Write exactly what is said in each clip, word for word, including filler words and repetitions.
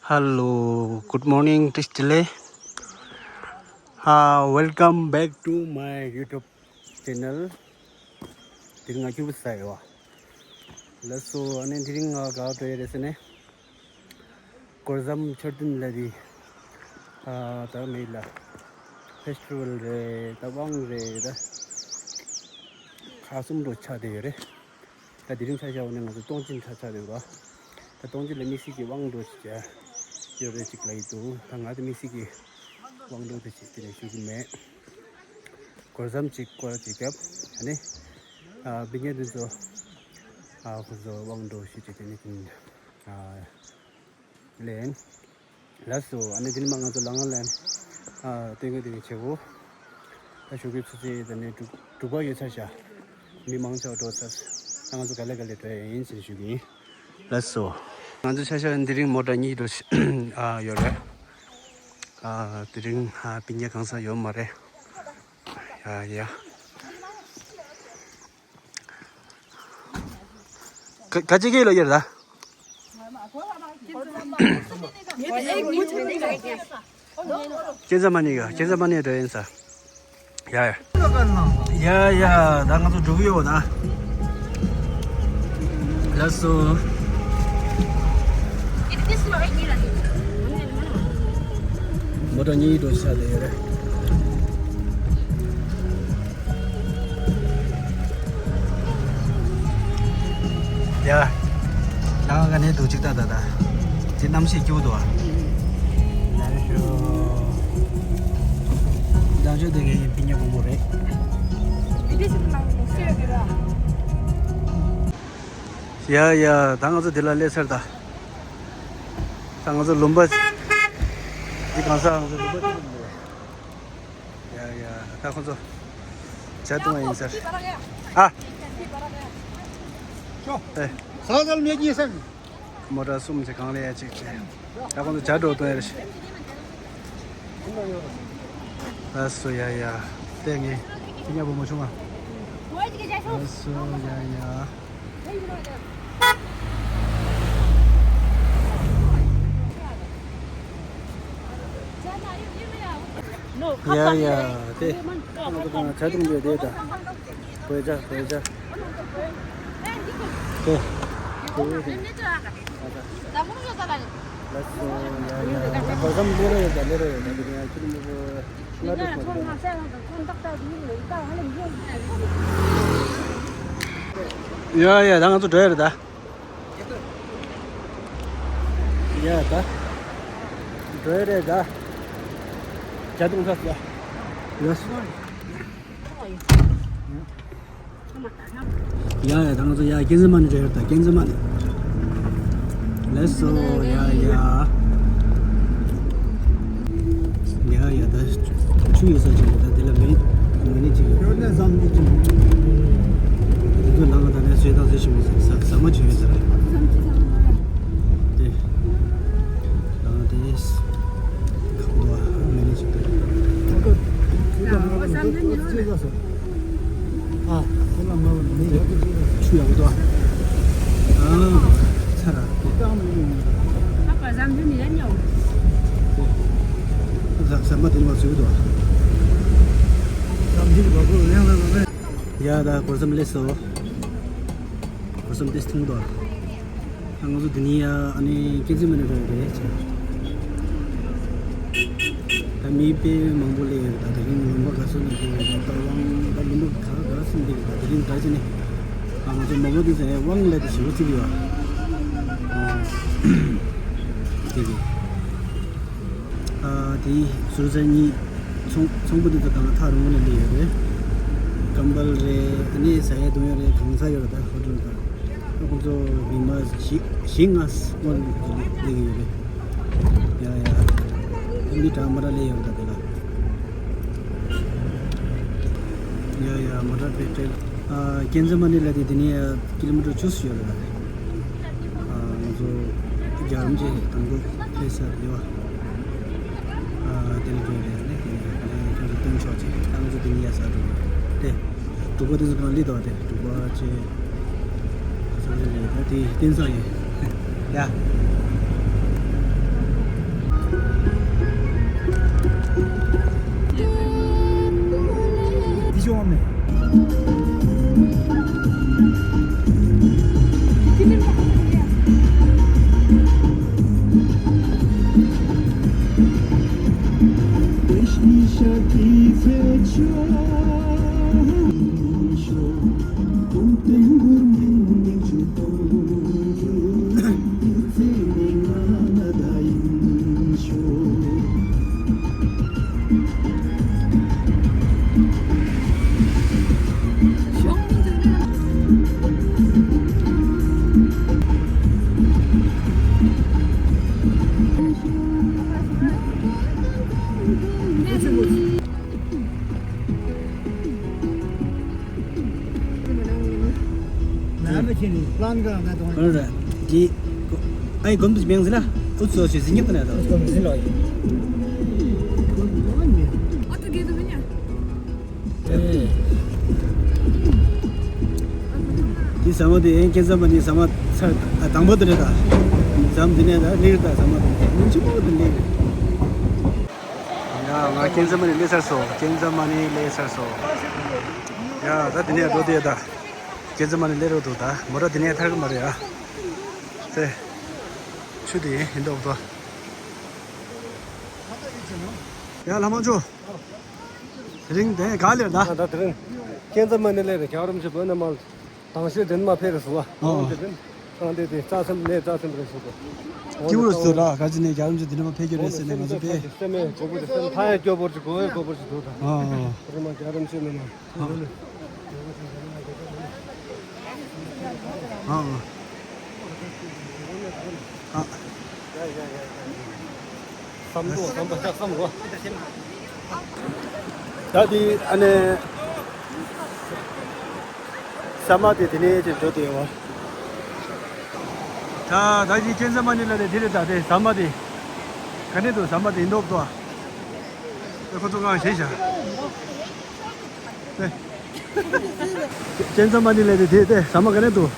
Hello, good morning, Trishtile. Uh, welcome back to my YouTube channel. དེ་རིང་ང་ཁྱུ་བུ་ས་ཡོད། ལགས་སོ། ཨ་ནི་དེ་རིང་ང་ག་པར་འགྲོ་ཡི་རེད་ཟེར་ན། སྒོར་ཟམ་མཆོད་རྟེན་ལ་དེ། ཨ་ད་མེད་ལ། ཕེ་སི་ཊི་ཝལ་རེད་ད། དབང་རེད་ད། ཁག་གསུམ་འགྲོ་ཆགས་བསྡད་ཡོད་རེད། ད་དེ་རིང་ཆ་བཞག་པ་ན་ང་ཚོ་སྟོང་ཆེན་ཆ་ཆགས་རེད་བ། ད་སྟོང་ཆེན་ལ་དམིགས་བསལ་གྱི་དབང་འགྲོ་ཞིག་བྱས་ཡོད་རེད་ཅིག་ལ་ཡི་འདུག་ད་ང་ཚོ་དམིགས་བསལ་གྱི་དབང་འགྲོ་དེ་ཅིག་དེ་ནས་ཞུ་གི་མེད། སྒོར་ཟམ་ཅིག་སྐོར་ཅིག་བརྒྱབ། ཨ་ནི། ཨ་སྤུན་ཉེ་དེ་ཚོ། ཨ་ཁོ་ཚོ་དབང་འགྲོ་ཞུ་ཅིག་དེ་ནས་ཀྱིན། ཨ་ལན། ལགས་སོ། ཨ་ནི་དེ་ནི་མ་ང་ཚོ་ལ་ང་ལན། ཨ་སྟོན་གི་དེ་ནི་བྱེད་གོ། ད་ཞོགས་ཀའི་ཆུ་ཚོད་དེ་ནི་དྲུག་དྲུག་པ་ཡོད་ཚར་ཤག་མི་མང་ཆེ་བ་འགྲོ་ཚར། ད་ང་ཚོ་ག་ལེ་ག་ལེ་འགྲོ་ཡ་ཡིན་ཟེར་ཞུ་གི་ཡིན། ལགས་སོ། ང་ཚོ་ཆ་ཤག་འདི་རིང་མོ་ཊ་གཉིས་འགྲོ་ཨ་ཡོད་རེད། ཨ་དེ་རིང་ཨ་སྤུན་ཉེ་གང་ས་ཡོད་མ་རེད། ཡ་ཡ། ག་ག་ཅི་གི་ལོ་ཡར་ད། ཀེན་ས་མ་ནི་ག་ཀེན་ས་མ་ནི་འགྲོ་ཡིན་ས། ཡ་ཡ། ཡ་ཡ་ད་ང་ཚོ་འགྲོ་གི་ཡོད་ད། ལགས་སོ། མོ་ཊ་གཉིས་འགྲོ་ཤག་དེ་ཡོད་རེད། ཡ། ལ་ང་ག་ནས་འདུག་ཅིག་ལྟ་ད་ད། དེ་གནམ་གཤིས་སྐྱིད་པོ་འདུག་ཨ། ལ་ཤོ། ལྡང་ཤོ་དེ་ངའི་སྤུན་ཉེ་བུ་མོ་རེད། ཡ་ཡ་ད་ང་ཚོ་འདི་ལ་སླེབས་ཚར་ད། ད་ང་ཚོ་ལུང་པ། འདི་གང་ས་ང་ཚོ་ལུང་པ་འདི་རེད། ཡ་ཡ་ད་ཁོ་ཚོ་ཇ་བཏུང་བ་ཡིན་ཟེར། ཨ། ཨེ། ས་ཟལ་མེད་ཀྱི་སེམས། མོ་ཊ་གསུམ་ཅིག་གང་ལ་ཡ་གཅིག་བྱས། ད་ཁོ་ཚོ་ཇ་འགྲོ་བཏང་ཡ་རེད། ལགས་སོ་ཡ་ཡ། ལྟས་ངན། ཁྱི་ཉ་བུ་མོ་ཆུང་བ། ལགས་སོ་ཡ་ཡ། ཡ་ཡ་དེ། ང་ཚོ་གང་ཇ་འཐུང་རྒྱུ་དེ་ད། བོད་ཇ་བོད་ཇ། དེ། དེ་དེ། ལགས་སོ་ཡ་ཡ། གོ་སམ་ལེ་རོ་ཡོད་ད་ལེ་རོ་ཡོད་ད་དེ་ཡ་ཁྱི་མོ་བོ། ཡ་ཡ་ད་ང་ཚོ་འགྲོ་ཡ་རེད་ད། ཡ་ད། འགྲོ་ཡ་རེད་ད། ཇ་འཐུང་ཐག་ཡ། ཡ་སོ། ཡ་ཡ་ད་ང་ཚོ་ཡ་ཀན་ཛི་མ་ནི་འགྲོ་ཡ་རེད་ད་ཀན་ཛི་མ་ནི། ལགས་སོ་ཡ་ཡ། ཡ་ཡ་ད་ཆུ་ཡོད་ས་ཅིག་རེད་ད་དེ་ལ་མི་མི་ནི་ཅིག་ཡོད། ཡོད་ནས་ཟམ་གྱི་ཅིག་དེ་ཚོ་ནང་ལ་ད་ནས་བཟོས་དང་བཟོས་ཞིག་མི་ཟ་ཟ་མ་བྱོས་ཡོད་ས་རེད། དེ་ནང་དེ་ཁ་པོ་མི་ནི་ཅིག་རེད། ཨ། ཁོ་ལ་མ་བ་མི་ཡག་པོ་ཅིག་ཆུ་ཡག་པོ་འདུག་ཨ། ཚ་ར། ཨ་པ་ཟམ་དུ་མི་ལ་ཉོ། ཟ་ཟམ་པ་དེ་ནི་མ་ཚུད་འདུག་ཟམ་དུ་མི་གོ་ལེང་ལ་ལ་ལ། ཡ་ད་གོར་ཟམ་ལེ་སོ། གོར་ཟམ་ཏེ་སི་ཐུང་དུ། ང་ཚོ་འདི་ནས་ཡ་ཨ་ནི་ཀན་ཛི་མ་ནི་འགྲོ་ཡི་རེད། ད་མི་དཔེ་མང་པོ་སླེབས་ཡོད་རེད། ད་དེ་རིང་ལུང་པ་ག་ཚོད་ནས་སླེབས་ཡོད་རེད། ད་དབང་ད་ལུང་པ་ག་ག་ཚོད་འདུག་ད་དེ་རིང་ད་ཅི་ནས་ང་ཚོ་མོ་མོ་འདི་ཚོ་དབང་ལས་དེ་ཞེ་པོ་བརྩི་གི་ཡོད། དེ་གི་ཨ་དེ་ཟུར་ཚན་གཉིས། ཚོང་ཚོང་པ་འདི་ཚོ་གང་ཐག་རིང་པོ་ནས་སླེབས་ཡོད་རེད། ཀམ་བལ་རེད། ཨ་ནི་ཟ་ཡ་འཐུང་ཡ་རེད། གང་ཟ་ཡོད་རེད། ད་ཧོ་ཊེལ་དང་ཁོང་ཚོ་མི་མ་བཞི་བཞི་ལྔ་སྔོན་ནས་སླེབས་ཀྱི་ཡོད་རེད། ཡ་ཡ། མི་གྲངས་མ་ར་སླེབས་ཡོད་རེད་ད་དེ་ལ། ཡ་ཡ་མ་ར་པེ་ཊེལ། ཨ་ཀན་ཛི་མ་ནི་ལ་དེ་དེ་ནས་ཀི་ལོ་མི་ཊར་བཅུ་ཙམ་ཡོད་རེད་ད། ཨ་ང་ཚོ་རྒྱ་རམ་ཅེ་དང་པོ་ཕེ་ས་ཡོད། ཨ་དེ་ལ་འགྲོ་རེད་ནས་དེ་ནས་ཁྱོད་ཚོ་སྟོན་ཆོག་ཅིག་ཨ་ང་ཚོ་དེ་ནས་ཡ་ས་འགྲོ་རེད་དེ། འབྲུག་པ་དེ་ཚོ་གང་སླེབས་དོ་དེ་འབྲུག་པ་ཅེ། ས་ཆ་རེད་ད་དེ་བསྟན་ས་ཡིན། ཡ། ཨ་ར། འདི་ཨའི་གོམ་དུ་མིང་ཟེར་ན་ཨུ་ཚོ་ཞིག་ཟིན་ཉག་ཏུ་ན་དང་། ཨ་ཏུ་གེ་དུ་མི་ཉ། འདི་ཟ་མ་དེ་ཡན་ཁྱེད་ཟ་མ་ནི་ཟ་མ་ཚར་དང་པོ་དེ་རེད་ད། ཟམ་དེ་ནས་ད་ལེགས་ད་ཟ་མ་དེ་ནས་ཆུ་མོ་དེ་ལེགས། ཡ་ང་ཁྱེད་ཟ་མ་ནི་ལེགས་ཚར་སོང་། ཁྱེད་ཟ་མ་ནི་ལེགས་ཚར་སོང་། ཡ་ད་དེ་ནས་འགྲོ་དེ་ད། ཁྱེད་ཟ་མ་ནི་ལེགས་རོ་འདུག་ད་མོ་ར་དེ་ནས་ཐར་གི་མ་རེད་ཡ། དེ་ཆུ་དེ་ཡིན་འདུག་ད། ཡ་ལྷ་མང་ཆུ། དེ་རིང་དེ་ག་ལེར་ད། ད་དེ་རིང་ཁྱེད་ཚང་མ་ནི་ལེ་རེ་རྒྱལ་རིམ་ཆེ་བོད་ནས་མར་དང་ཤོས་དེ་ནས་མར་ཕེབས་རེད་ཟེར་བ། ཨོ། འོན་ཏེ་དེ་ཁང་དེ་དེ་རྩ་སེམས་ནས་རྩ་སེམས་རེད་ཟེར་གོ། སྐྱིད་པོ་རེད་ཟེར་ར་ག་ཅི་ནས་རྒྱལ་རིམ་ཆེ་དེ་ནས་མར་ཕེབས་ཀྱི་རེད་ཟེར་ནས་ང་ཚོ་ཕེབས། སེམས་མེད་མགོ་པོ་དེ་སེམས་ཕ་ཡ་སྐྱོ་བོར་གྱི་གོ་བའི་མགོ་པོར་གྱི་འདུག་ད། ཨོ། རེ་མ་རྒྱལ་རིམ་ཆེ་ནས་མར། ཨོ། ཨོ། ཨོ། ཨ། བསམ་བློ་བསམ་པ་ཆགས་བསམ་རོ། ད་དེ་ཨ་ནེ་ཟ་མ་དེ་དེ་ནས་ཅིག་འགྲོ་དེ་བ། ད་ད་ཅི་ཁྱེད་ཟ་མ་ནི་ལ་དེ་དེ་རེད་ད། དེ་ཟ་མ་དེ་ག་ནས་འདུག་ཟ་མ་དེ་འདོག་ཏོ། ཁོ་ཚོ་གང་ཞེས་བྱ། ཅན་ཚ་མ་ནི་ལས་དེ་དེ་དེ་ཟ་མ་ག་ནས་འདུག་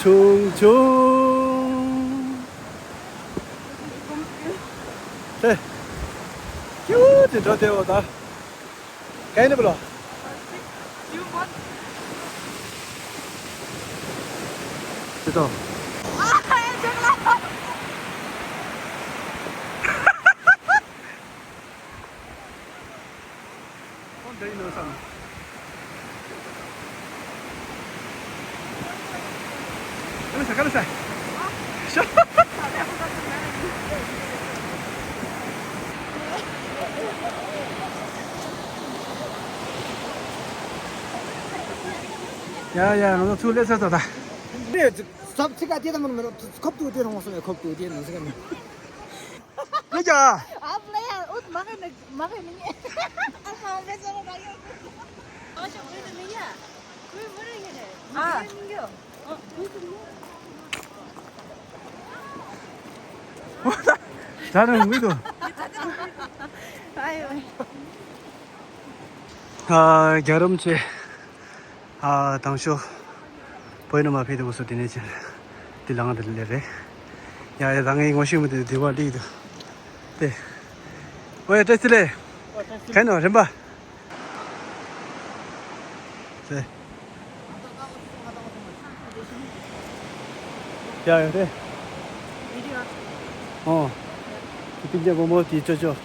ཆུང་ཆུང་། དེ་ཀྱུ་ཅི་འགྲོ་དེ་འོ་ད། ག་ནས་བུ་ལོ། དེ་དང་། ཡ་ཡ་ང་ཚོ་ཚུར་སླེབས་ཚར་ད་ད། ཟབ་ཚིག་ག་དེ་དང་མི་ཁོབ་ཏུ་དེ་རང་སོང་ཁོབ་ཏུ་དེ་ནང་སྲིད་ག་མི། ཨ་ལེ་ཡ་ཨུད་མ་གི་ནི་མ་གི་ནི་ཉེ། ཨ་མ་མེ་ཟེར་ར་ཡོད། ཨ་ཤོ་གི་ནི་ཡ། ཁུ་མི་རེ་ཡེ་རེ། ཨ། ད་རང་མི་འདུག་ཨ་ཡོ། ཨ་རྒྱལ་རམ་ཆེ། ཨ་དང་ཤོ། བོད་ནས་མར་ཕེབས་དུས་སྐབས་སུ་དེ་ནས་ཅི། དེ་ལ་ང་དེ་ལས་རེད། ཡ་ཡ་ད་ངའི་ངོ་ཤེས་མི་དེ་དེ་བ་ལིག་དུ། དེ། ཨོ་ཡ་བཀྲ་ཤིས་བདེ་ལེགས། ཁ་ནོ་རིམ་པ། དེ། ཡ་ཡ་དེ། ཨོ། དེ་སྤུན་ཀྱག་བུ་མོ་དེ་ཅོ་ཅོ།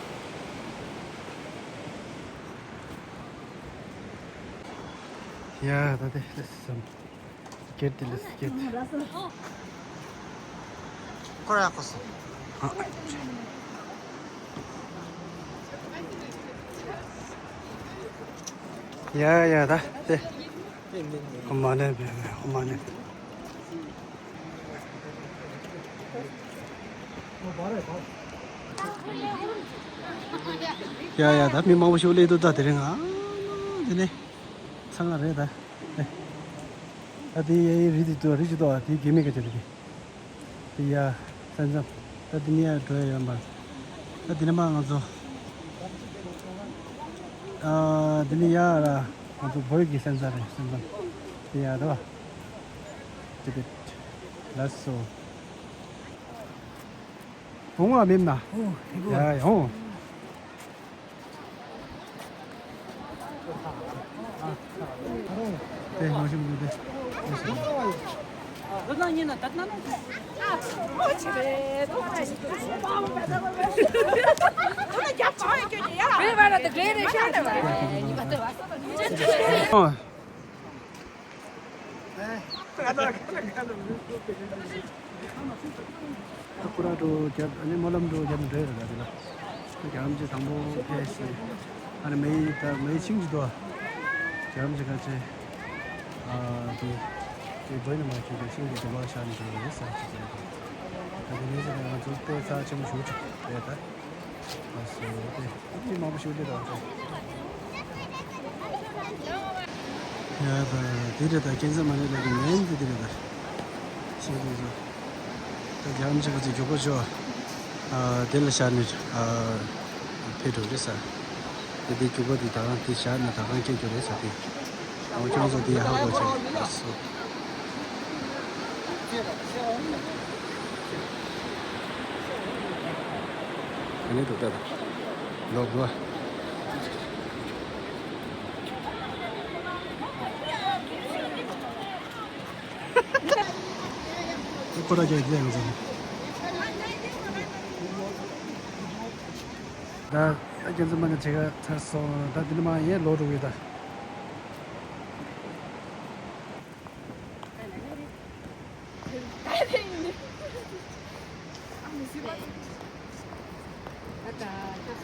ཡ་ད་དེ་རེད་བསམ། སྐད་དེ་ལས་སྐད། ཁོ་ར་ཡག་པོ་སོང་། ཡ་ཡ་ད་དེ། ཧོ་མ་ནེ་བེ་ཧོ་མ་ནེ། ཡ་ཡ་ད་མི་མང་པོ་ཞིག་སླེབས་འདུག་ད་དེ་རིང་ཨ། དེ་ནས་ཚང་ང་རེད་ད། ཨ་དེ་ཡ་ཡི་རི་དེ་ཏོ་རི་ཅི་ཏོ་དེ་གེ་མི་ག་ཅི་རེད་དེ། དེ་ཡ་ས་མཚམས་ད་དེ་ནས་ཡ་འགྲོ་ཡ་ཡོད་མ་རེད། ད་དེ་ནས་མ་ང་ཚོ་ཨ་དེ་ནས་ཡ་ར་ང་ཚོ་བོད་ཀྱི་ས་མཚམས་རེད་ས་མཚམས་དེ་ཡ་རེད་བ། དེ་བེད་ལ་སོ། བུང་བ་མིན་ན། ཨོ། ཡ་ཡ་ཧོ། དེ་མ་ཤུམ་དེ། ཨ་ཁུ་ར་འགྲོ་རྒྱབ་ཨ་ནི་སྨོན་ལམ་འགྲོ་རྒྱབ་འདྲ་ཡོད་ར་དེ་ལ། རྒྱ་རམ་གྱི་དང་པོ་ཕེ་སི་ཨ་ནི་མེ་ཡི་ད་མེ་ཡི་ཆིང་གི་དོ། རྒྱ་རམ་གྱི་ཁ་ཆེ་ཨ་དེ་དེ་བོད་ནས་མ་ཁྱོད་ཀྱི་ཆིང་གི་དོ་བ་ཤར་ནས་འགྲོ་ཡོད་ས་ཅིག་ཡོད། ད་དེ་ནས་ཟེར་ན་ང་ཚོ་དཔེ་རྩ་ཆེན་པོ་ཞུ་ཆོག་རེད་ད། ཨ་སོ་དེ་མི་མང་པོ་ཞིག་འདི་དང་ཡ་ད་དེ་རེད་ད། ཁྱེད་ཚོ་མ་རེད་ལ་དེ་མེན་དེ་དེ་རེད་ད། ཤེས་དེ་ཚོ་ད་རྒྱ་མི་ཆ་ག་ཚོད་མགྱོགས་པོ་ཤོག་ཨ་དེ་ལ་ཤར་ནས་ཨ་ཕེབས་འགྲོ་རེད་ས། དེ་དེ་མགྱོགས་པོ་དེ་ད་གང་དེ་ཤར་ནས་ད་གང་སྐྱེལ་རྒྱུ་རེད་ས་དེ། ཨ་ཁྱོད་ཚོ་དེ་ཧ་གོ་ཆེ་ཨ་སོ། ཨ་ནི་འདུག་ད་ལོག་འགྲོ། ཁོ་ར་རྒྱག་རྒྱག་ཡོང་ཟེར། ད་ད་ཁྱེད་ཚོ་མ་ནི་བྱེད་ག་ཚར་སོང་། ད་འདི་ནི་མ་ཡན་ལོག་འགྲོ་གི་ད།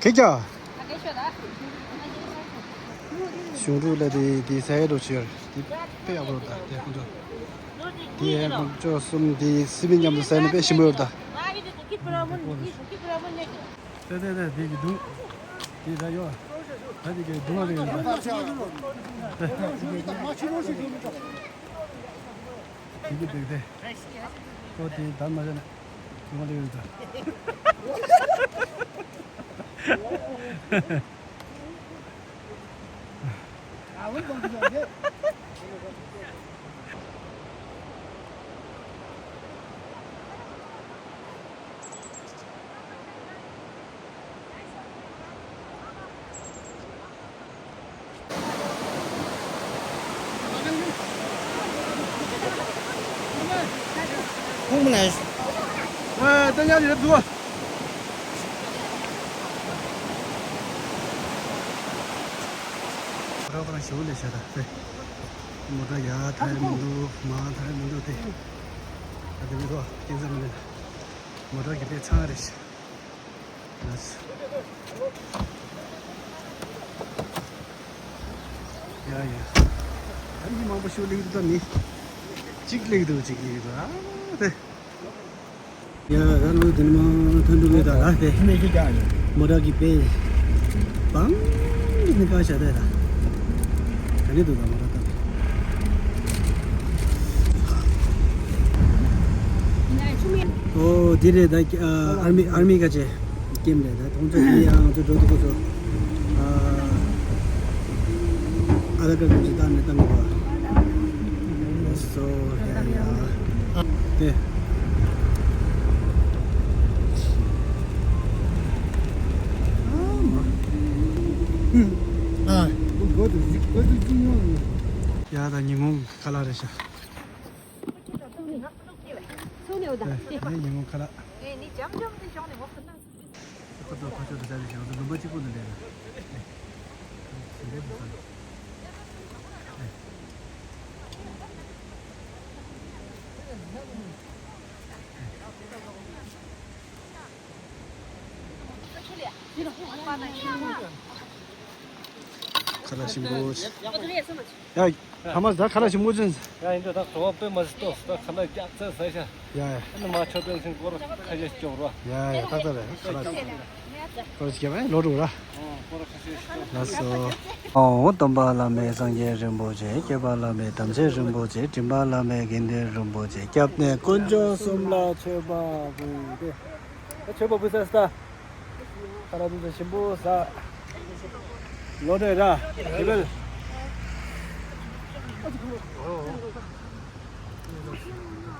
ཁྱེད་ཀྱང་གཞུང་འབྲུག་ལ་དེ་དེ་ཟ་ཡ་འགྲོ་ཆེར་དེ་དཔེ་ཡག་པོ་རེད་ད། དེ་ཁོང་ཚོ་དེ་ཡང་ཁོང་ཚོ་གསུམ་དེ་སི་པན་མཉམ་དུ་ཟ་ནི་དཔེ་ཞིམ་པོ་ཡོད་ད། དེ་དེ་དེ་དེ་གི་དུང་དེ་ད་ཡོད་ད། དེ་གི་དུང་བ་དེ་ཡོད་ད། དེ་གི་དེ་དེ་ཁོ་དེ་ད་མ་བྱས་ན། ཁོང་མི་ལ། ཨ་ད་ཉག་ཅིག་རེད་འདུག་ཁ་ཁ་ཞུ་ལས་བྱ་ད་ཚེ། མོ་ད་ཡ་ཐར་མི་འདུག་མ་ཐར་མི་འདུག་སྟེ། ད་དེ་མི་འདུག་ཏིང་ཙམ་མི་ལ། མོ་ཊ་གི་དེ་ཚང་རེད་ཤག་ལགས་སོ། ཡ་ཡ། ད་མི་མང་པོ་ཞིག་སླེབས་འདུག་ད་མི། གཅིག་སླེབས་འདུག་གཅིག་སླེབས་འདུག་ཨ་དེ། ཡ་ད་ནོར་དེ་མ་ཐོན་འདུག་མེད་ད་ཨ་དེ། མོ་ཊ་གི་དཔེ། བང་། དེ་ནི་ཀ་བྱ་དེ་ད། ག་ནས་འདུག་ད་མོ་ཊ་ད། ཨོ་དེ་རེད་ད། ཨ་ཨར་མི་ཨར་མི་ག་ཅེ། ཀེམ་ལས་ད་ཁོང་ཚོ་ཡིན་ཡང་ང་ཚོ་འགྲོ་འདུག་ཁོ་ཚོ། ཨ་ཨ་ད་ཀ་ཀ་ཅི་ད་ནི་ད་ནི་བ། སོ་ཧེ་ཡ། དེ། ཨ་མ། ཨ། ཡ་ད་ཉིན་མོ་ཁ་ལག་རེད་ཤག་ངས་ཉིན་མོ་ཁ་ལག་ཁོ་ཚོ་ཁ་ཕྱོགས་དུ་བྱ་བའི་ཞང་ཚོ་ལུང་པ་གཅིག་པུ་ནས་ལས་ན། ཟིན་པའི་དུ་ས། ཁ་ལག་ཞིམ་པོ། ཡ། ཧ་མ་ཟ་ཁ་ལག་ཞིམ་པོ་ཅན། ཡ་ཡིན་འདྲ་ད་གྲོགས་པོ་དཔེ་མ་ཟིན་ཏོ་ད་ཁ་ལག་རྒྱག་ཚད་ཟ་ཤ། ཡ་ཡ། ཨ་ནི་མ་ཆོ་དེ་ལ་ཤིང་སྐོར་ཁ་ཤས་སྐྱོག་རོ། ཡ་ཡ་ཏག་ཏག་རེད་ཁ་ལག་ཞིམ་པོ། སྐོར་སྐྱེ་བ་ལོ་དྲུག་ར། ཨོ་སྐོར་ཁ་ཤས་སྐྱོག་ལགས་སོ། ཨོ་སྟོན་པ་བླ་མེད་སངས་རྒྱས་རིན་པོ་ཆེ། སྐྱོབ་པ་བླ་མེད་དམ་ཆོས་རིན་པོ་ཆེ། འདྲེན་པ་བླ་མེད་དགེ་འདུན་རིན་པོ་ཆེ། སྐྱབས་གནས་དཀོན་མཆོག་གསུམ་ལ་མཆོད་པ་འབུལ་ཏེ། ད་མཆོད་པ་འབུལ་ས་སྟ། ཁ་ལག་འདི་ཚོ་ཞིམ་པོ་ཟ། ལོ་འདྲེ་ར། ཞི་བལ།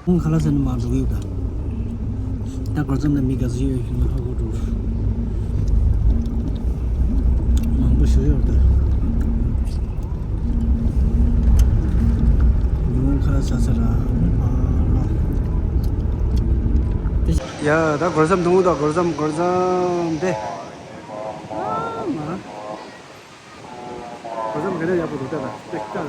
ཁོང་ཁ་ལག་ཟ་ནས་མར་འགྲོ་གི་ཡོད་ད། ད་གར་ཙམ་ལ་མི་ག་ཚོད་ཡོད་ཡོད་ཧ་གོ་འགྲོ། མང་པོ་ཞིག་ཡོད་ད། ཉོ་ཁ་ལག་ཟ་ས་ར། ཨ་ཨ། ཡ་ད་སྒོར་ཟམ་འདུག་ད་སྒོར་ཟམ་སྒོར་ཟམ་དེ། ཨ་མ། སྒོར་ཟམ་ག་ནས་ཡག་པོ་འདུག་ད་ད་ཏེག་ད་ད།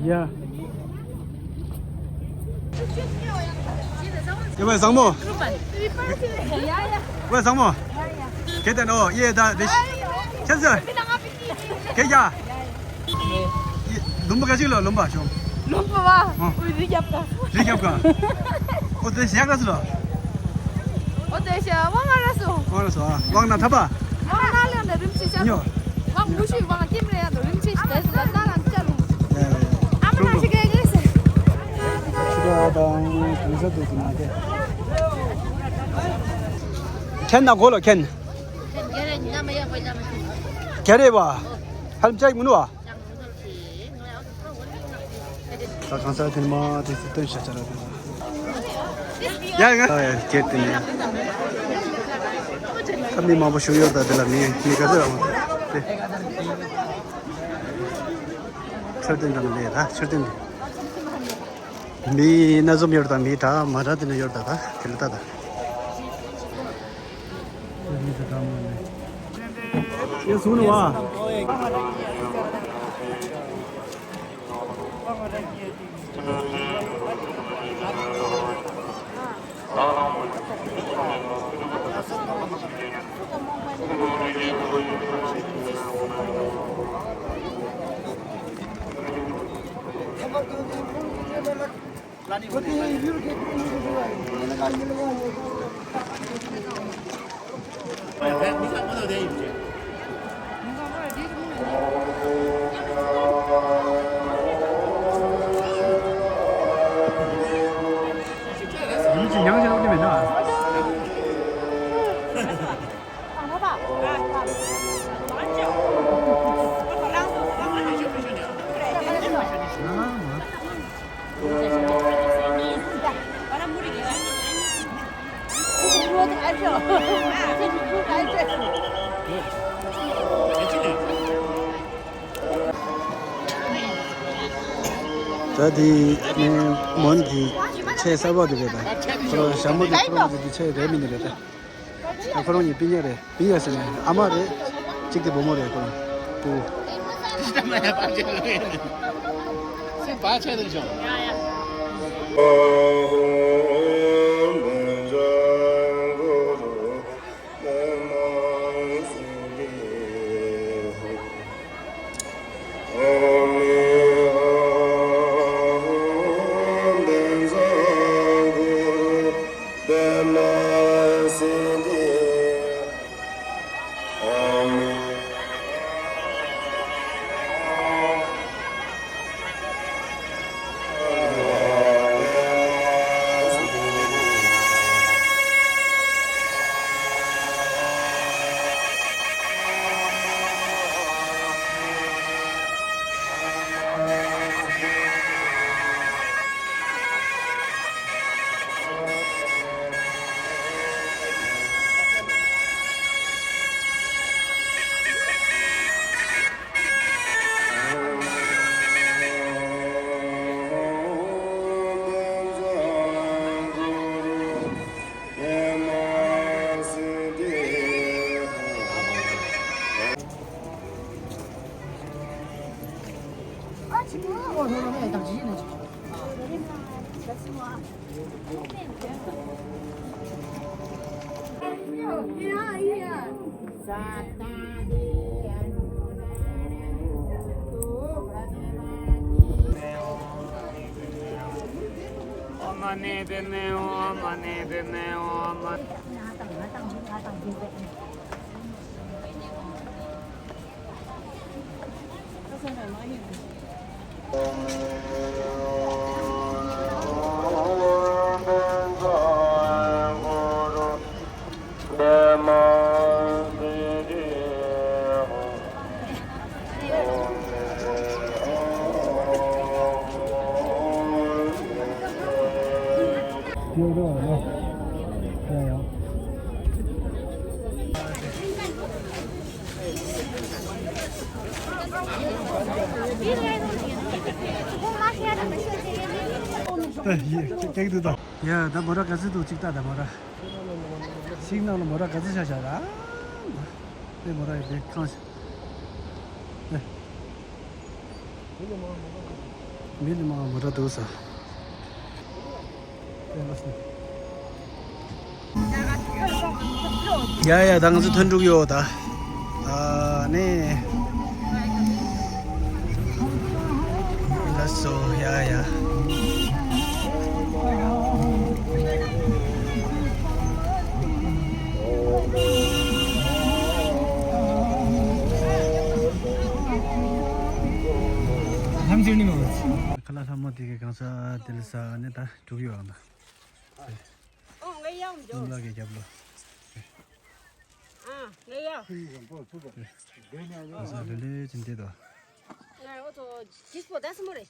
ཡ། ཡ་བས་བཟང་མོ། ཡ་ཡ། བས་བཟང་མོ། གལ་ཏེ་ནོ་ཡེ་ད་དེ་ཤ་ཟ། གལ་ཡ། ལུམ་པ་ག་ཅིག་ལ་ལུམ་པ་བྱུང་། ལུམ་པ་བ། ཨོ། འོ་རི་རྒྱབ་ཀ། རི་རྒྱབ་ཀ། ཨོ་དེ་ཞག་ར་སུ་ལ། ཨོ་དེ་ཞག་དབང་ང་ར་སུ། དབང་ར་སུ་ཨ། དབང་ན་ཐ་པ། དབང་ན་ལེན་ན་རིམ་ཆེ་ཤ། ཉོ། དབང་མུ་ཤུ་དབང་ཀིམ་རེ་ཡ་དོ་རིམ་ཆེ་ཤ་དེ་སུ་ལ་ན་ལ་ཅ་རུ། ཨ་མ་ན་ཤི་གེ་གེ་སེ། ཤི་ག་དང་གང་ས་དེ་ཀྱི་ན་དེ། ཁེན་ན་གོ་ལོ་ཁེན། ག་རེ་བ། ཧལ་ཅེག་མུ་ནུ་བ། ད་གང་ས་དེ་མ་དེ་སུ་སྟོན་ཤ་ཆ་ར་དེ་ལ། ཡ་ང་། ཡ་སྐད་དེ་ནས། ད་མི་མང་པོ་ཞུགས་ཡོད་ད་དེ་ལ་མི་མི་ག་ཚོད་རང་དེ། མཆོད་རྟེན་དང་ལས་ད་མཆོད་རྟེན་དེ། མི་སྣ་འཛོམས་ཡོད་ད་མི་གྲངས་མ་གྲངས་དེ་ནས་ཡོད་ད་ད་དེ་ལ་ད་ད། ཡ་སུ་ནུ་བ། ད་དེ་ནས་མོན་གྱི་ཆེས་གསར་པ་དེ་རེད་ད། ཁོ་རང་ཞྭ་མོ་དེ་ཁོ་རང་གི་དེ་ཆེས་རེད་མི་འདི་རེད་ད། ད་ཁོ་རང་གཉིས་སྤུན་ཉེ་རེད། སྤུན་ཉེ་ཟེར་ནས་ཨ་མ་རེད། གཅིག་དེ་བུ་མོ་རེད་ཁོ་རང་། བུ། སེམས་བག་ཆགས་འདུག་ཅོ། ཡ། ད་མོ་ར་ག་ཚོད་འདུག་ཅིག་ལྟ། ད་མོ་ར་ཤིང་ནང་ལ་མོ་ར་ག་ཚོད་ཆགས་ཤག་ར། དེ་མོ་ར་ཡི་དེ་ཁང་ཞིག་མི་ལ་མང་མོ་ར་འདུག་ས། ཡ་ཡ། ད་ང་ཚོ་ཐོན་འགྲོ་གི་ཡོད་ད། ཨ་ནི། ལགས་སོ། ཡ་ཡ། ལྷམ་ཟེར་ནི་མ། ཁ་ལག་ལྷ་མོ་དེ་གི་གང་ས་དེ་ལ་ས་ནི་ད་འགྲོ་གི་ཡོད་ཨང་ད། ཨོ་ང་ཡང་འགྲོ། ལ་གི་རྒྱབ་ལོ། ཨ་ང་ཡང་། གང་ས་ལེ་ལེ་ཅན་དེ་དོ། ང་ཨོ་ཏོ་ཇིས་པོ་ད་སི་མོ་རེད།